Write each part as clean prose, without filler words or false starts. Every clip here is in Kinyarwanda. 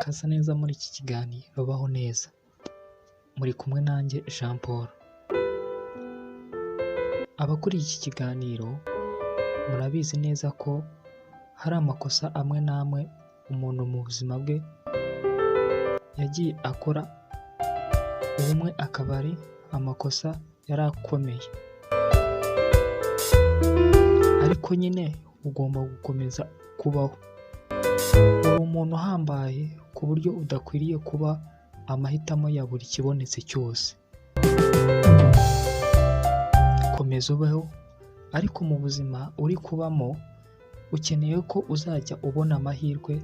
Murakaza neza muri iki kiganiro Baho Neza, muri kumwe nanjye Jean Paul. Abakuriye iki kiganiro murabizi neza ko hari amakosa amwe n'amwe umuntu mu buzima bwe yagiye akora, ubumwe akaba ari amakosa yari akomeye, ariko nyine ugomba gukomeza kubaho. Uri umuntu uhambaye ku buryo udakwiriye kuba amahitamo ya buri kibonetse cyose. Komeza ubeho, ariko mu buzima uri kubamo ukeneye ko uzajya ubona amahirwe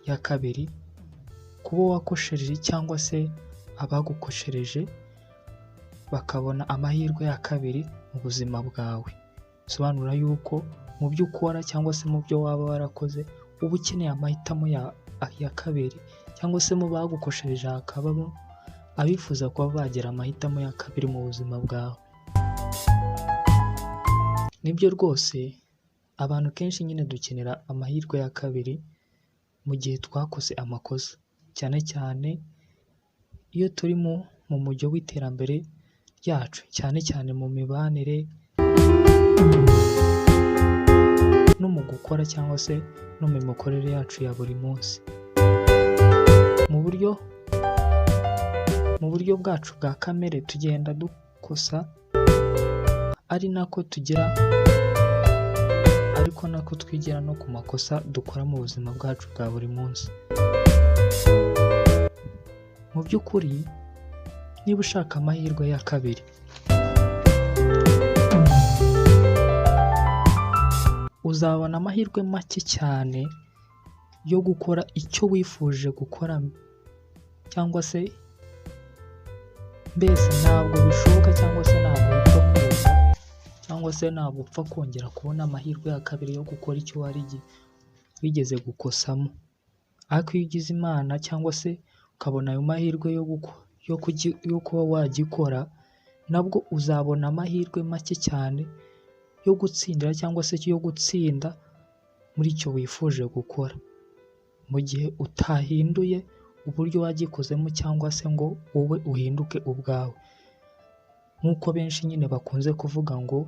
ya kabiri kubo wakoshereje cyangwa se abagukoshereje bakabona amahirwe ya kabiri mu buzima bwawe. Bisobanura yuko mu byo ukora cyangwa se mu byo waba warakoze uba ukeneye amahitamo ya kabiri, cyangwa se mu bagukoshereje hakabamo abifuza kuba bagira amahitamo ya kabiri mu buzima bwawe. Nibyo rwose abantu kenshi nyine dukenera amahirwe ya kabiri mu gihe twakoze amakosa, cyane cyane iyo turi mu mujyo w'iterambere ryacu, cyane cyane mu mibanire no mu gukora cyangwa se no mu mikorere yacu ya buri munsi. Mu buryo bwacu bwa kamere tugenda dukosa ari nako tugira ariko nako twigira no ku makosa dukora mu buzima bwacu bwa buri munsi. Mu by'ukuri niba ushaka amahirwe ya kabiri, uzabona amahirwe make cyane yo gukora icyo wifuje gukora, cyangwa se mbese ntabwo bishoboka cyangwa se ntabwo bipfa kuza, cyangwa se ntabwo upfa kongera kubona amahirwe ya kabiri yo gukora icyo wari wigeze gukosamo. Ariko iyo ugize Imana cyangwa se ukabona ayo mahirwe yo kuba wagikora, nabwo uzabona amahirwe make cyane yo gutsindira cyangwa se yo gutsinda muri icyo wifuje gukora, mu gihe utahinduye uburyo wagikozemo cyangwa se ngo wowe uhinduke ubwawe. Nk'uko benshi nyine bakunze kuvuga ngo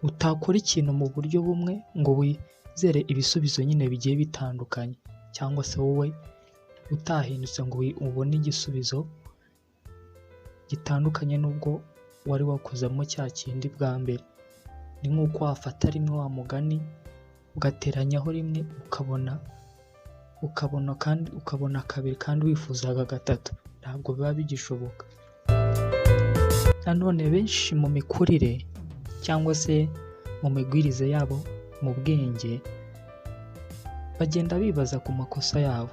utakora ikintu mu buryo bumwe ngo wizere ibisubizo nyine bigiye bitandukanye, cyangwa se wowe utahindutse ngo ubone igisubizo gitandukanye n'ubwo wari wakozemo cya kindi bwa mbere. Ni nk'uko wafata rimwe wa mugani ugateranyaho rimwe ukabona kandi ukabona kabiri kandi wifuzaga gatatu, ntabwo biba bigishoboka. Nanone benshi mu mikurire cyangwa se mu migwirize yabo mu bwenge bagenda bibaza ku makosa yabo,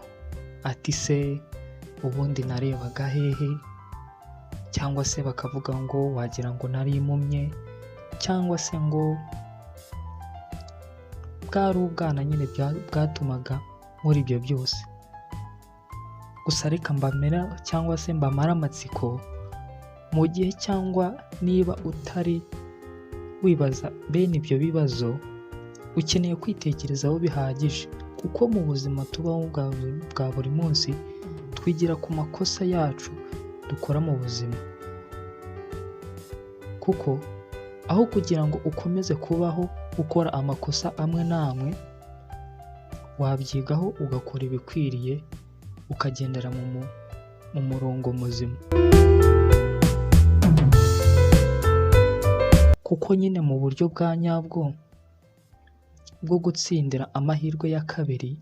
ati se ubundi narebaga hehe, cyangwa se bakavuga ngo wagira ngo nari impumye, cyangwa se ngo bwari ubwana nyine bwatumaga muri ibyo byose. Gusa reka mbamera cyangwa se mbamare amatsiko, mu gihe cyangwa niba utari wibaza bene ibyo bibazo, ukeneye kwitekerezaho bihagije, kuko mu buzima tubaho bwa buri munsi twigira ku makosa yacu dukora mu buzima. Kuko aho kugira ngo ukomeze kubaho ukora amakosa amwe n'amwe, wabyigaho ugakora ibikwiriye, ukagendera mu murongo muzima. Kuko nyine mu buryo bwa nyabwo bwo gutsindira amahirwe ya kabiri,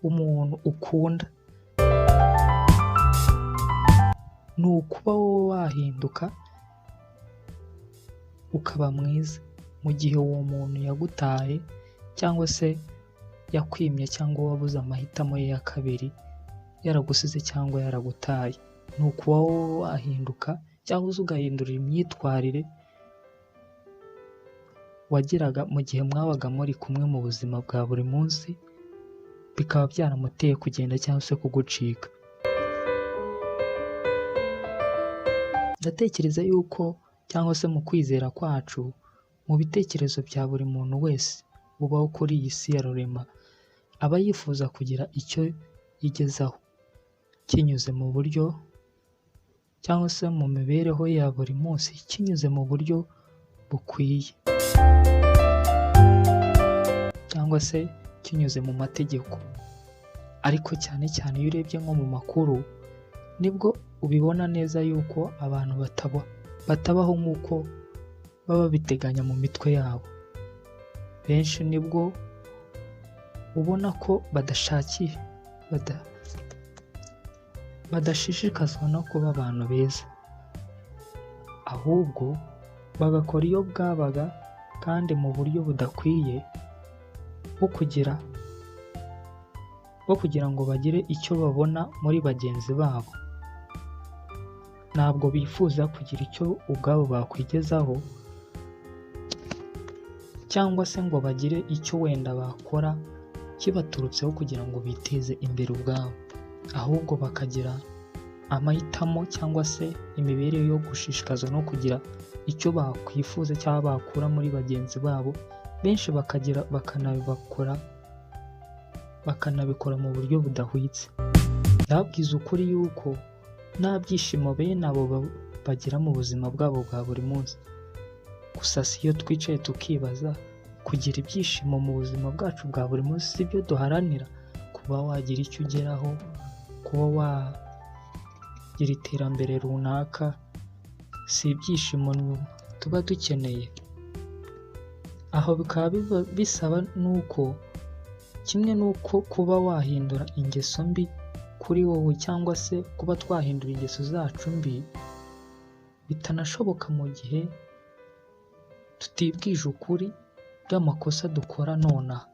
umuntu ukunda ni ukuba wowe wahinduka ukaba mwiza mu gihe uwo muntu yagutaye cyangwa se yakwimye cyangwa wabuze amahitamo ye ya kabiri, yaragusize cyangwa yaragutaye. Ni ukuba wowe wahinduka cyangwa se ugahindura imyitwarire wagiraga mu gihe mwabaga muri kumwe mu buzima bwa buri munsi, bikaba byaramuteye kugenda cyangwa se kugucika. Ndatekereza yuko cyangwa se mu kwizera kwacu, mu bitekerezo bya buri muntu wese ubaho kuri iyi si ya rurema, aba yifuza kugira icyo yigezaho, kinyuze mu buryo cyangwa se mu mibereho ya buri munsi, kinyuze mu buryo bukwiye cyangwa se kinyuze mu mategeko. Ariko cyane cyane iyo urebye nko mu makuru, nibwo ubibona neza yuko abantu batabaho nk'uko baba babiteganya mu mitwe yabo. Benshi nibwo ubona ko badashishikazwa no kuba abantu beza, ahubwo bagakora iyo bwabaga kandi mu buryo budakwiye bwo kugira ngo bagire icyo babona muri bagenzi babo. Ntabwo bifuza kugira icyo ubwabo bakwigezaho cyangwa se ngo bagire icyo wenda bakora kibaturutseho kugira ngo biteze imbere ubwabo, ahubwo bakagira amahitamo cyangwa se imibereho yo gushishikazwa no kugira icyo bakwifuza cyangwa bakura muri bagenzi babo. Benshi bakagira bakanabikora mu buryo budahwitse. Ndababwiza ukuri yuko nta byishimo bene abo bagira mu buzima bwabo bwa buri munsi. Gusa si iyo twicaye tukibaza, kugira ibyishimo mu buzima bwacu bwa buri munsi si byo duharanira? Kuba wagira icyo ugeraho, kuba wagira iterambere runaka, si ibyishimo tuba dukeneye? Aho bikaba bisaba nuko kimwe n'uko kuba wahindura ingeso mbi kuri wowe cyangwa se kuba twahindura ingeso zacu mbi, bitanashoboka mu gihe tutibwije ukuri by'amakosa dukora nonaha,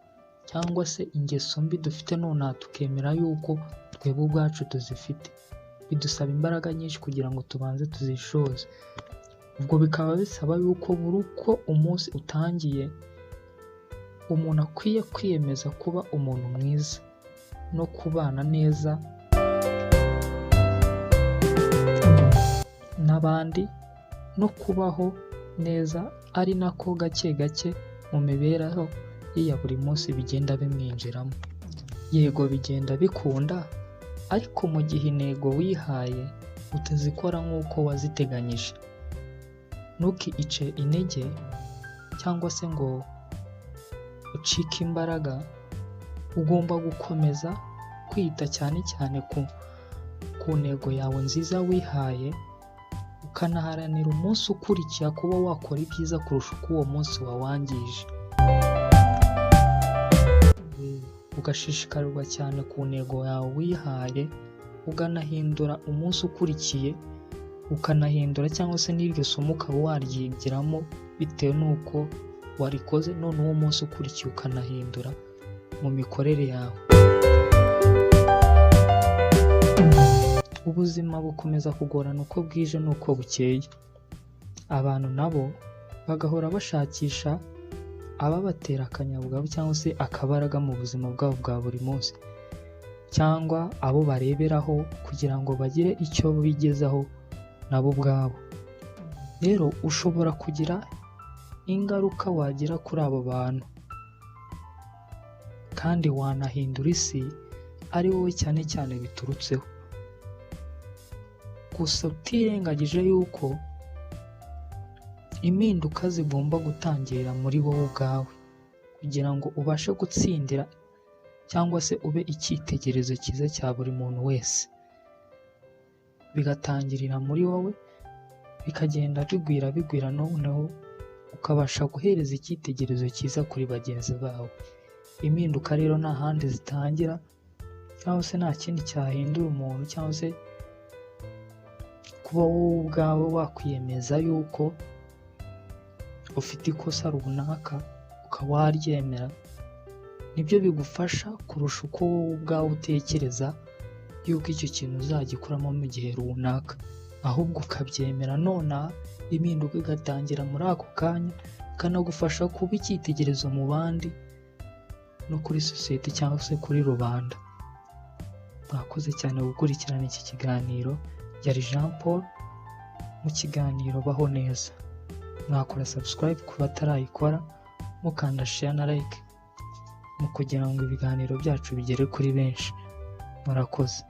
cyangwa se ingeso mbi dufite nonaha tukemera yuko twebwe ubwacu tuzifite. Bidusaba imbaraga nyinshi kugira ngo tubanze tuzishoze. Ubwo bikaba bisaba yuko buri uko umunsi utangiye, umuntu akwiye kwiyemeza kuba umuntu mwiza no kubana neza n'abandi no kubaho neza, ari nako gake gake mu mibereho ye ya buri munsi bigenda bimwinjiramo. Yego bigenda bikunda, ariko mu gihe intego wihaye utazikora nk'uko waziteganyije, ntukice intege cyangwa se ngo ucike imbaraga, ugomba gukomeza kwita cyane cyane ku ntego yawe nziza wihaye, ukanaharanira umunsi ukurikira kuba wakora ibyiza kurusha uko uwo munsi wawangije. Ugashishikarirwa cyane ku ntego yawe wihaye, ukanahindura umunsi ukurikiye, ukanahindura cyangwa se n'iryo somo ukaba waryigiramo bitewe n'uko warikoze, noneho umunsi ukurikiye ukanahindura mu mikorere yawe. Ubuzima bukomeza kugorana uko bwije n'uko bukeye. Abantu nabo bagahora bashakisha ababatera akanyabugabo cyangwa se akabaraga mu buzima bwabo bwa buri munsi, cyangwa abo bareberaho kugira ngo bagire icyo bigezaho nabo ubwabo. Rero ushobora kugira ingaruka wagira kuri abo bantu, kandi wanahindura isi ari wowe cyane cyane biturutseho. Gusa utirengagije yuko impinduka zigomba gutangirira muri wowe ubwawe, kugira ngo ubashe gutsindira cyangwa se ube icyitegererezo cyiza cya buri muntu wese. Bigatangirira muri wowe, bikagenda bigwira bigwira, noneho ukabasha guhereza icyitegererezo cyiza kuri bagenzi bawe. Impinduka rero nta handi zitangira, cyangwa se nta kindi cyahindura umuntu, cyangwa se kuba wowe ubwawe wakwiyemeza yuko ufite ikosa runaka ukaba waryemera, nibyo bigufasha kurusha uko wowe ubwawe utekereza yuko icyo kintu uzagikuramo mu gihe runaka, ahubwo ukabyemera nonaha, impinduka igatangira muri ako kanya, ikanagufasha kuba icyitegererezo mu bandi no kuri sosiyete cyangwa se kuri rubanda. Mwakoze cyane gukurikirana iki kiganiro. Yari Jean Paul mu kiganiro Baho Neza. Mwakora subscribe ku batarayikora, mukanda share na like mu kugira ngo ibiganiro byacu bigere kuri benshi. Murakoze.